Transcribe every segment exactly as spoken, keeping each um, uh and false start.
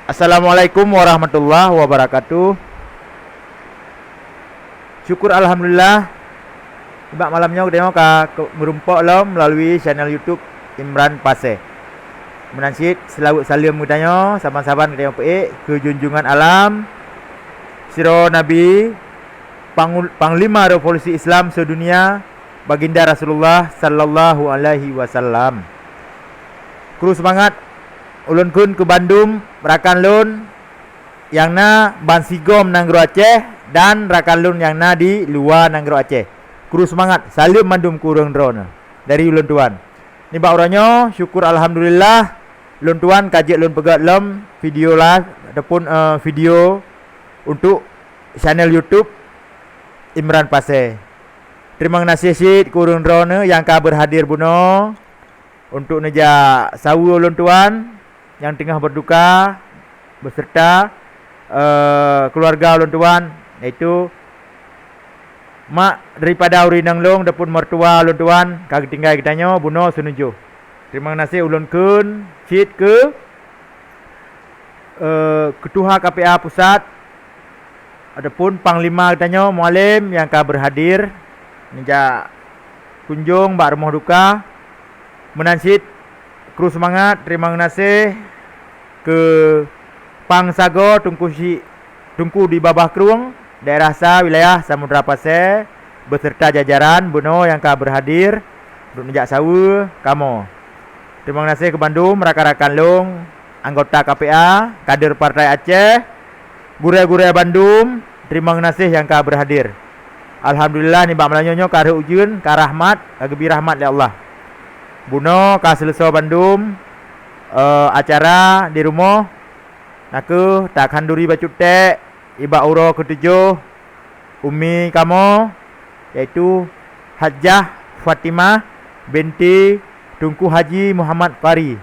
Assalamualaikum warahmatullahi wabarakatuh. Syukur alhamdulillah, bak malam nyoe geutanyoe ka ke-, meurumpok lom meulalu channel YouTube Imran Pasé. Meunan cit seulaweuet saleuem geutanyoe saban-saban geutanyoe peuék keu junjungan alam, sidroe Nabi, Pangul-, Panglima Revolusi Islam Sedunia, Baginda Rasulullah Sallallahu Alaihi Wasallam. Kru seumangat ulôn kheun keu bandum rakan lôn nyang na bansigom nanggroe Aceh dan rakan lôn nyang na di luwa nanggroe Aceh. Kru seumangat, saleuem mandum keu ureuëng droeneuh dari ulôn tuan. Nibak uroe nyoe, syukur alhamdulillah, lôn tuan ka jeuet lôn peugét lom video live ataupun, eh, video untuk channel YouTube Imran Pasé. Teurimong gaséh cit keu ureuëng droeneuh nyang ka beurhadir bunoe untuk neujak saweue ulôn tuan nyang teungoh beuduka, beserta, eh, keuluwarga ulôn tuan, yaitu mak daripada ureuëng inong lôn ataupun mertua ulôn tuan ka geutinggai geutanyoe bunoe seunujoh. Teurimong gaséh ulôn kheun cit keu, eh, Keutuha K P A Pusat ataupun Panglima geutanyoe, Mualem nyang ka beurhadir neujak kunjong bak rumoh duka. Meunan cit kru seumangat, teurimong gaséh keu Pang Sagoe Teungku Syik, Teungku di Babah Krueng, daerah Sa, wilayah Samudra Pasé, beserta jajaran bunoe nyang ka beurhadir untuk neujak saweue kamoe. Teurimong gaséh keu bandum rakan-rakan lôn, anggota K P A, kader Partai Aceh, gurée-gurée bandum, teurimong gaséh nyang ka beurhadir. Alhamdulillah, nibak malam nyoe ka rhot ujeuen, ka rahmat, ka geubri rahmat lé Allah. Bunoe ka seuleusoe bandum, eh, acara di rumoh, nakeuh takhanduri bacut tée, nibak uroe keutujoh, umi kamoe, yaitu Hajjah Fatimah binti Teungku Haji Muhammad Qari.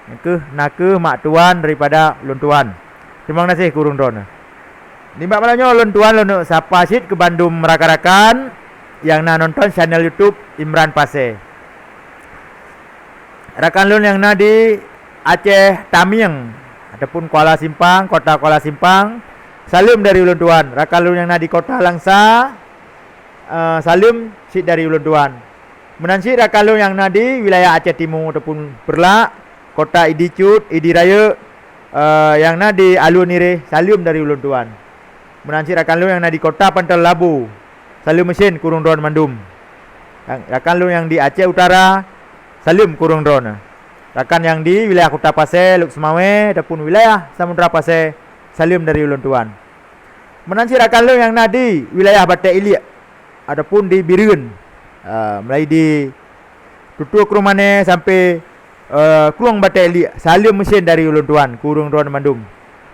Nakeuh, nakeuh mak tuan daripada lôn tuan. Teurimong gaséh keu ureuëng droeneuh. Nibak malam nyoe lôn tuan lôn sapa cit keu bandum rakan-rakan nyang na nonton channel YouTube Imran Pasé. Rakan lôn nyang na di Aceh Tamieng ataupun Kuala Simpang, kota Kuala Simpang, saleuem dari ulôn tuan. Rakan lôn nyang na di kota Langsa, eh, saleuem cit dari ulôn tuan. Meunan cit rakan lôn nyang na di wilayah Aceh Timu ataupun Peureulak, kota Idi Cut, Idi Rayeuk, eh, nyang na di Alue Nireh, saleuem dari ulôn tuan. Meunan cit rakan lôn nyang na di kota Panton Labu, saleuem meusen keu ureuëng droeneuh mandum. Rakan lôn nyang di Aceh Utara, saleuem keu ureuëng droeneuh. Rakan nyang di wilayah Kota Pasé, Lhokseumawe, ataupun wilayah Samudra Pasé, saleuem dari ulôn tuan. Meunan cit rakan lôn nyang na di wilayah Batée Iliek ataupun di Bireuen, ah, mulai di Tutoe Krueng Mané sampai, eh, Krueng Batée Iliek, saleuem meusen dari ulôn tuan keu ureuëng droeneuh mandum.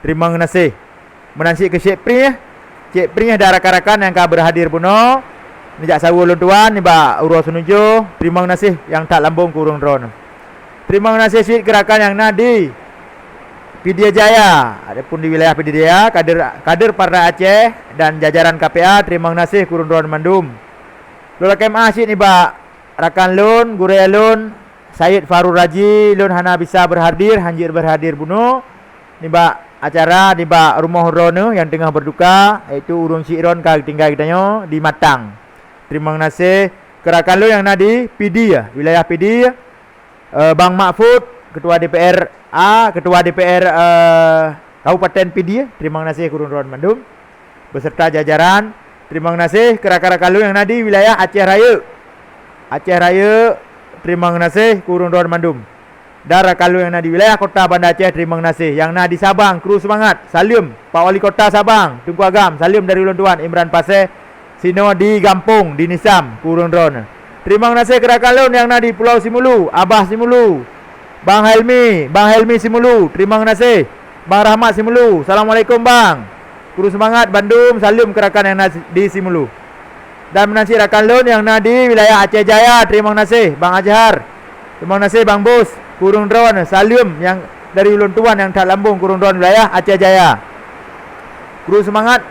Teurimong gaséh. Meunan cit keu Syek Prieh, Syek Prieh dan rakan-rakan nyang ka beurhadir bunoe, neujak saweue ulôn tuan nibak uroe seunujoh, teurimong gaséh nyang that lambong keu ureuëng droeneuh. Teurimong gaséh cit keu rakan nyang na di Pidie Jaya, ataupun di wilayah Pidie Jaya, kader, kader Partai Aceh dan jajaran K P A, teurimong gaséh keu ureuëng droeneuh mandum. Lôn lakée meu'ah cit nibak rakan lôn, gurée lôn, Said Farul Raji, lôn hana bisa beurhadir, hanjeuet beurhadir bunoe nibak acara nibak rumoh droeneuh nyang teungoh beuduka, yaitu ureuëng syiek droen ka geutinggai geutanyoe di Matang. Teurimong gaséh keu rakan lôn nyang na di Pidie, wilayah Pidie, eh, Bang Mahfud, Ketua D P R A, Ketua D P R, eh, Kabupaten Pidie, teurimong gaséh keu ureuëng droen mandum, beserta jajaran. Teurimong gaséh keu rakan-rakan lôn nyang na di wilayah Aceh Rayeuk. Aceh Rayeuk, teurimong gaséh keu ureuëng droen mandum. Dan rakan lôn nyang na di wilayah Kota Banda Aceh, teurimong gaséh. Nyang na di Sabang, kru seumangat, saleuem. Pak Wali Kota Sabang, Teungku Agam, saleuem dari ulôn tuan, Imran Pasé, sinoe di gampông, di Nisam, keu ureuëng droeneuh. Teurimong gaséh keu rakan lôn nyang na di Pulau Simulu, Abah Simulu, Bang Helmi, Bang Helmi Simulu, teurimong gaséh. Bang Rahmat Simulu, assalamualaikum Bang. Kru seumangat bandum, saleuem keu rakan nyang na di Simulu. Dan meunan cit rakan lôn nyang na di wilayah Aceh Jaya, teurimong gaséh, Bang Azhar. Teurimong gaséh, Bang Bos, keu ureuëng droeneuh, saleuem nyang dari ulôn tuan nyang that lambong keu ureuëng droeneuh wilayah Aceh Jaya. Kru seumangat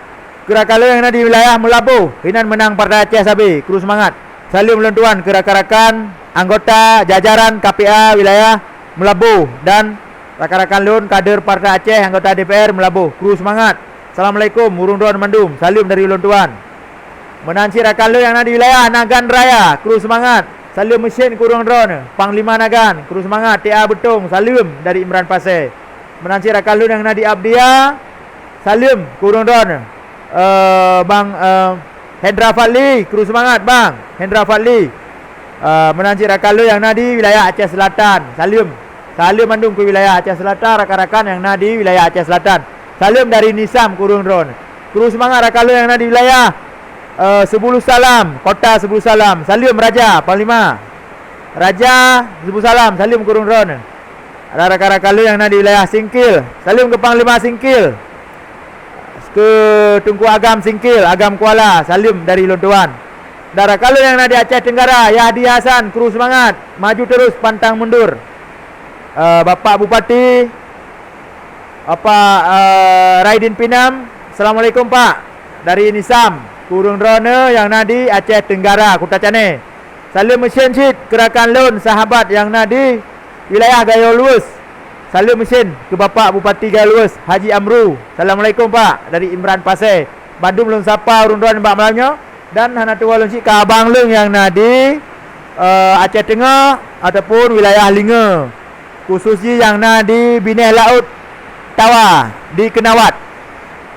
keu rakan lôn nyang na di wilayah Meulaboh, hinan meunang Partai Aceh sabe, kru seumangat. Saleuem ulôn tuan keu rakan-rakan, anggota, jajaran K P A wilayah Meulaboh dan Rakan-rakan lôn, kader Partai Aceh, anggota D P R Meulaboh, kru seumangat. Assalamualaikum, ureuëng droeneuh mandum, saleuem dari ulôn tuan. Meunan cit rakan lôn nyang na di wilayah Nagan Raya, kru seumangat. Saleuem meusyén keu ureuëng droeneuh, Panglima Nagan, kru seumangat, T A Beutong, saleuem dari Imran Pasé. Meunan cit rakan lôn nyang na di Abdia, saleuem keu ureuëng droeneuh. Eh, Bang, eh, Hendra Fadli, kru seumangat, Bang. Hendra Fadli. Eh, meunan cit rakan lôn nyang na di wilayah Aceh Selatan, saleuem. Saleuem mandum keu wilayah Aceh Selatan, rakan-rakan nyang na di wilayah Aceh Selatan. Saleuem dari Nisam keu ureuëng droeneuh. Kru seumangat rakan lôn nyang na di wilayah, eh, Sebuluh Salam, kota Sebuluh Salam. Saleuem Raja, Panglima. Raja Sebuluh Salam, saleuem keu ureuëng droeneuh. Ada rakan-rakan lôn nyang na di wilayah Singkil. Saleuem keu Panglima Singkil. Keu Teungku Agam Singkil, Agam Kuala, saleuem dari lôn tuan. Dan rakan lôn nyang na di Aceh Tenggara, Yahdi Hasan, kru seumangat, maju terus pantang mundur. Eh, Bapak Bupati, Bapak, eh, Raidin Pinam, assalamualaikum Pak. Dari Nisam, keu ureuëng droeneuh nyang na di Aceh Tenggara, Kuta Cane. Saleuem meusyén cit keu rakan lôn sahabat nyang na di wilayah Gayo Luweues. Saleuem meusyén keu Bapak Bupati Gayo Luweues, Haji Amru. Assalamualaikum Pak, dari Imran Pasé. Bandum lôn sapa ureuëng droeneuh bak malam nyoe. Dan hana tuwoe lôn cit keu abang lôn nyang na di, eh, Aceh Teungoh ataupun wilayah Linge, khusus jih nyang na di Bineh Laôt Tawa di Keunawat.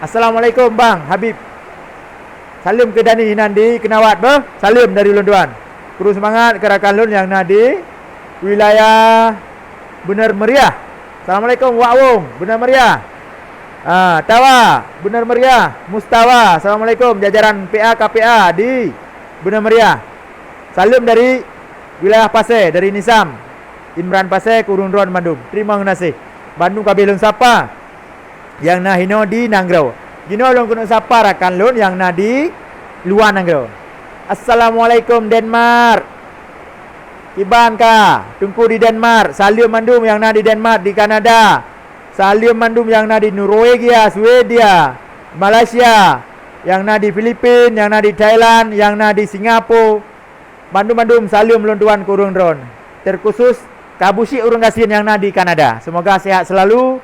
Assalamualaikum Bang Habib. Saleuem keu Dani nan di Keunawat beuh. Saleuem dari ulôn tuan. Kru seumangat keu rakan lôn nyang na di wilayah Bener Meriah. Assalamualaikum Wak Wong, Bener Meriah. Ah, Tawa, Bener Meriah, Mustawa. Assalamualaikum jajaran P A K P A di Bener Meriah. Saleuem dari wilayah Pasé, dari Nisam. Imran Pasé, keu ureuëng droeneuh mandum. Teurimong geunaséh. Bandum ka abéh lôn sapa nyang na hinoe di nanggroe. Jinoe lôn keuneuk sapa rakan lôn nyang na di luwa nanggroe. Assalamualaikum Denmark. Kiban ka, Teungku di Denmark, saleuem mandum nyang na di Denmark, di Kanada. Saleuem mandum nyang na di Norwegia, Swedia, Malaysia, nyang na di Filipin, nyang na di Thailand, nyang na di Singapura. Bandum-bandum saleuem lôn tuan keu ureuëng droeneuh. Terkhusus keu Abusyik ureuëng gasien nyang na di Kanada. Semoga sehat selalu.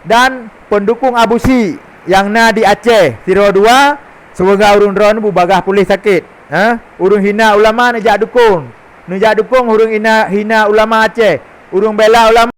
Dan pendukung Abusyik nyang na di Aceh, sidroe dua, semoga ureuëng droeneuh beubagaih puléh sakét. Ha? Ureuëng hina ulama neujak dukung. Neujak dukung ureuëng hina, hina ulama Aceh. Ureuëng bela ulama